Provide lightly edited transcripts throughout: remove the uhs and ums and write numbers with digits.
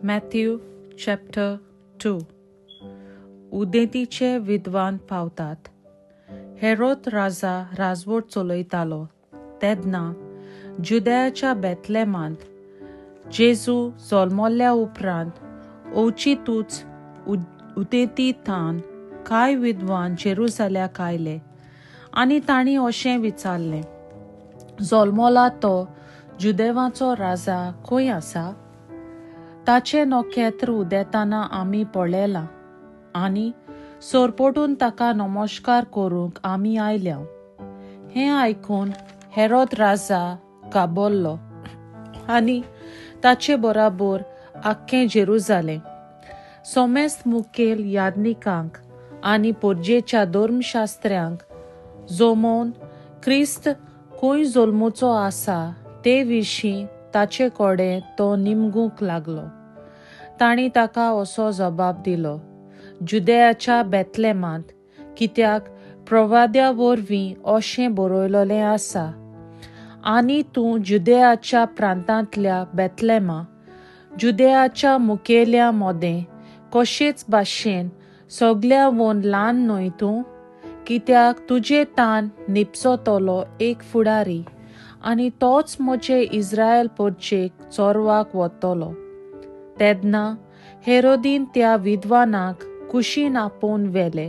Matthew chapter 2. उदेंतीचे विद्वान पावतात. हेरोद राजा राजवट चलयतालो तेन्ना जुदयाच्या बेथलेमांत जेजू जल्मल्या उपरांत अवचितूच उदेंतींत कांय विद्वान जेरुजाल्याक आयले आनी तांणी अशें विचारलें, जल्मला तो जुदेवाचो राजा खंय आसा? ताचें नखेत्र उदेतना आमी पळयलां आनी सरपटून ताका नमस्कार करूंक आमी आयल्या. हें आयकून हेरोद राजा काबरलो आनी ताचे बराबर आख्खें जेरुजालें. समेस्त मुखेल याज्ञिकांक आनी परजेच्या धर्मशास्त्र्यांक जमोवन क्रिस्त खंय जल्मुचो आसा ते विशीं ताचे कडेन तो निमगूंक लागलो. तांणी ताका असो जबाब दिलो, जुदयाच्या बेथलेमांत, कित्याक प्रवाद्या वरवीं अशें बरयलेलें आसा, आनी तूं जुदयाच्या प्रांतांतल्या बेथलेमा, जुदयाच्या मुखेल्या मदें कशेच भाशेन सगल्यावन ल्हान न्हय तूं, कित्याक तुजे तान निपसतलो एक फुडारी आनी तोच म्हजे इस्रायल परजेक चोरवाक वतलो. तेन्ना हेरोदीन त्या विद्वानाक कुशीन आपोवन व्हेले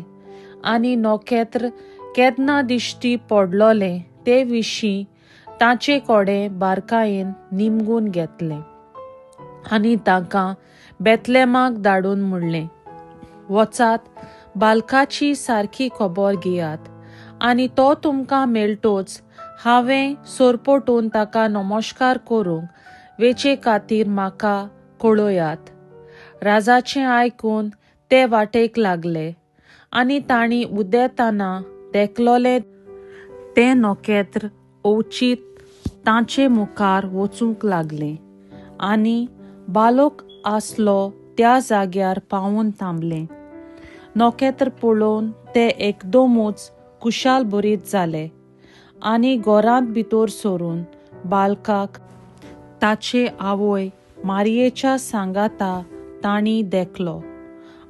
आनी नखेत्र केन्ना दिश्टी पडलोलें ते विशीं ताचे कडेन बारकायेन निमगून घेतलें आनी तांकां बेथलेमाक धाडून म्हणलें, वचात बालकाची सारकी खबर घेयात आनी तो तुमकां मेळटोच हांवें सरपटून ताका नमस्कार करूंक वेचे खातीर म्हाका कळयात. राजाचें आयकून ते वाटेक लागले आनी तांणी उदेतना देखलोलें तें नखेत्र अवचीत तांचे मुखार वचूंक लागलें आनी बालोक आसलो त्या जाग्यार पावून थांबलें. नखेत्र पळोवन ते एकदमूच कुशाल बरीत जाले आनी घरांत भितर सरून बालकाक ताचे आवय मारयेच्या सांगाता तांणी देखलो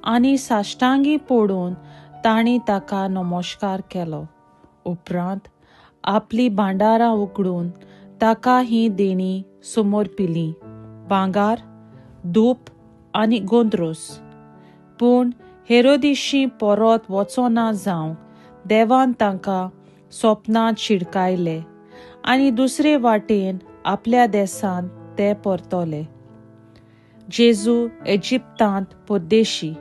आनी साश्टांगी पडून तांणी ताका नमस्कार केलो. उपरांत आपली भांडारां उगडून ताका ही देणी समर्पिली, भांगार, धूप आनी गोंद्रोस. पूण हेरोदिशी परत वचना जावंक देवान तांकां सपनांत शिडकायले आनी दुसरे वाटेन आपल्या देशांत ते परतले. जेजू इजिप्तांत परदेशी.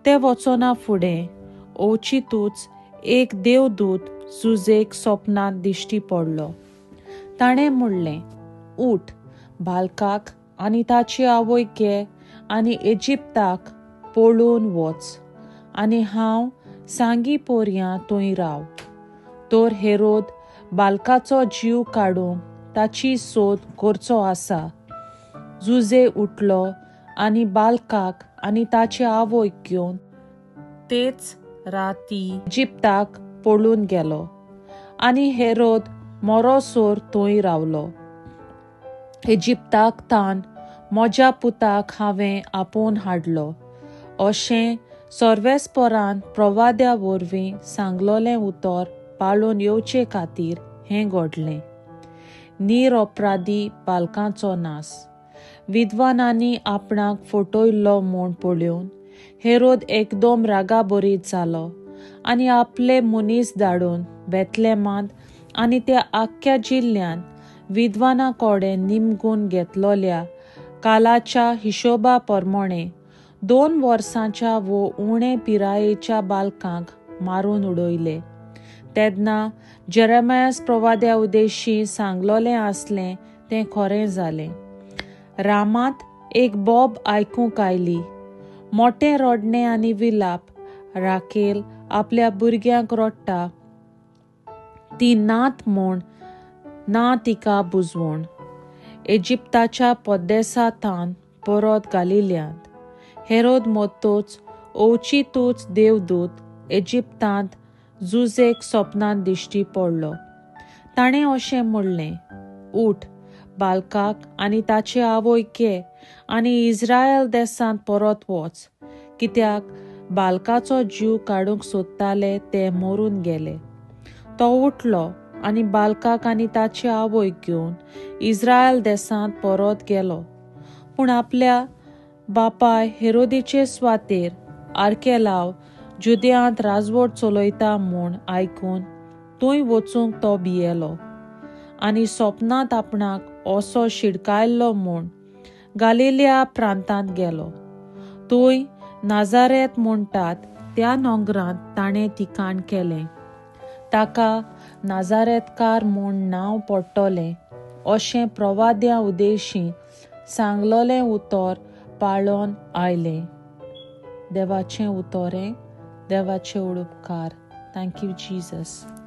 ते वचना फुडें अवचितूच एक देवदूत जुजेक सपनांत दिश्टी पडलो. ताणें म्हणलें, उठ, बालकाक आनी ताची आवय घे आनी इजिप्ताक पळून वच आनी हांव सांगी पोरयां थंय राव. तर हेरोद बालकाचो जीव काडूंक ताची सोद करचो आसा. जुजे उठलो आनी बालकाक आनी ताचे आवयक घेवन तेच राती इजिप्ताक पळून गेलो आनी हेरोद मरोसर थंय रावलो. इजिप्ताक तान म्हज्या पुताक हांवें आपोवन हाडलो अशें सर्वेस्परान प्रवाद्या वरवीं सांगलोलें उतर पाळून येवचे खातीर हें घडलें. निरपराधी बालकांचो नास. विद्वानांनी आपणाक फटयल्लो म्हूण पळोवन हेरोद एकदम रागाबरीत जालो आनी आपले मनीस धाडून बेथलेमांत आनी त्या आख्ख्या जिल्ल्यांत विद्वाना कडेन निमगून घेतलोल्या कालाच्या हिशोबा प्रमाणे 2 वर्सांच्या वो उणे पिरायेच्या बालकांक मारून उडयले. तेन्ना जेरेमायस प्रवाद्या उदेशी सांगलोलें आसलें तें खरें जालें. रामांत एक बोब आयकूंक आयली, मोटें रडणें आनी विलाप. राकेल आपल्या भुरग्यांक रडटा, ती नात म्हूण ना तिका बुजवण. इजिप्ताच्या परदेसांत परत गालिल्यांत हेरोद मरतच अवचितूच देवदूत इजिप्तांत जुजेक सपनांत दिश्टी पडलो. ताणें अशें म्हणलें, उठ, बालकाक आनी ताचे आवयक घे आनी इस्रायल देसांत परत वच, कित्याक बालकाचो जीव काडूंक सोदताले ते मरून गेले. तो उठलो आनी बालकाक आनी ताची आवयक घेवन इस्रायल देसांत परत गेलो. पूण आपल्या बापाय हेरोदीचे स्वातेर आर्केलाव जुदयांत राजवट चलयता म्हूण आयकून थंय वचूंक तो भियेलो आनी सपनांत आपणाक असो शिडकायल्लो म्हूण गालिलिया प्रांतांत गेलो. थंय नाजारेत म्हणटात त्या नोंगरांत ताणें ठिकाण केलें. ताका नाजारेतकार म्हूण नांव पडटलें अशें प्रवाद्या उदेशी सांगलोलें उतर पाळोन आयलें. देवाचें उतरें, देवाचे उपकार. Thank you Jesus.